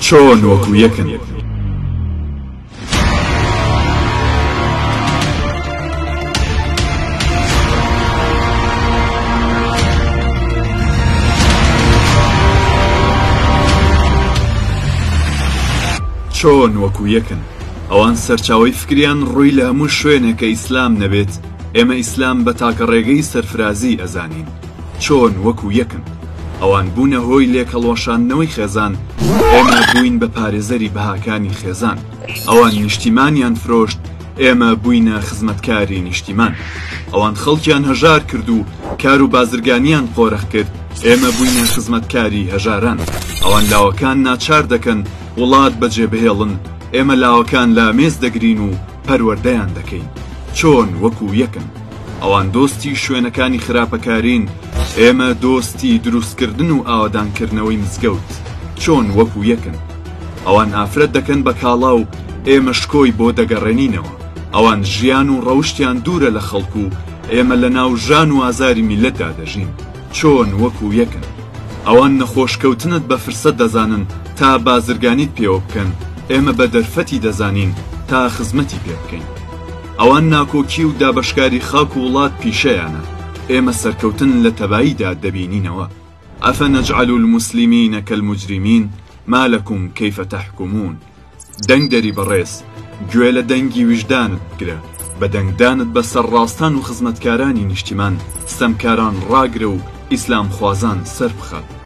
چۆن وەکو یەکن؟ چۆن وەکو یەکن؟ ئەوان سەرچاوەی فکریان ڕووی لە هەموو شوێنێکە ئیسلام نەبێت، ئێمە ئیسلام بە تاکە ڕێگەی سەرفرازی ئەزانین. چۆن وەکو یەکن؟ ئەوان بوونە هۆی لێکهەڵوەشاندنەوەی خێزان، ئێمە بووین بە پارێزەری بەهاکانی خێزان. ئەوان نیشتیمانیان فرۆشت، ئێمە بووینە خزمەتکاری نیشتیمان. ئەوان خەڵکیان هەژار کرد و کار و بازرگانیان قۆرخ کرد، ئێمە بووینە خزمەتکاری هەژاران. ئەوان لاوەکان ناچار دەکەن وڵات بەجێبهێڵن، ئێمە لاوەکان لامێز دەگرین و پەروەردەیان دەکەین. چۆن وەکو یەکن؟ ئەوان دۆستی شوێنەکانی خراپەکارین، ئێمە دۆستی دروستکردن و ئاوەدانکردنەوەی مزگەوت. چۆن وەکو یەکن؟ ئەوان ئافرەت دەکەن بە کاڵا و ئێمە شکۆی بۆ دەگەڕێنینەوە. ئەوان ژیان و ڕەوشتیان دوورە لە خەڵک و ئێمە لە ناو ژان و ئازاری میللەتدا دەژین. چۆن وەکو یەکن؟ ئەوان نەخۆشکەوتنت بە فرسەت دەزانن تا بازرگانیت پێوە بکەن، ئێمە بە دەرفەتی دەزانین تا خزمەتی پێ بکەین. ئەوان ناکۆکی و دابەشکاری خاک و وڵات پیشەیانە، ئێمە سەرکەوتن لە تەباییدا دەبینینەوە. افنجعل المسلمین کالمجرمین ما لکم کیف تحکمون دەنگدەری بەڕێز، گوێ لە دەنگی ویژدانت بگرە، بە دەنگدانت بە سەرڕاستان و خزمەتکارانی نیشتیمان، ستەمکاران ڕاگرە و ئیسلامخوازان سەربخە.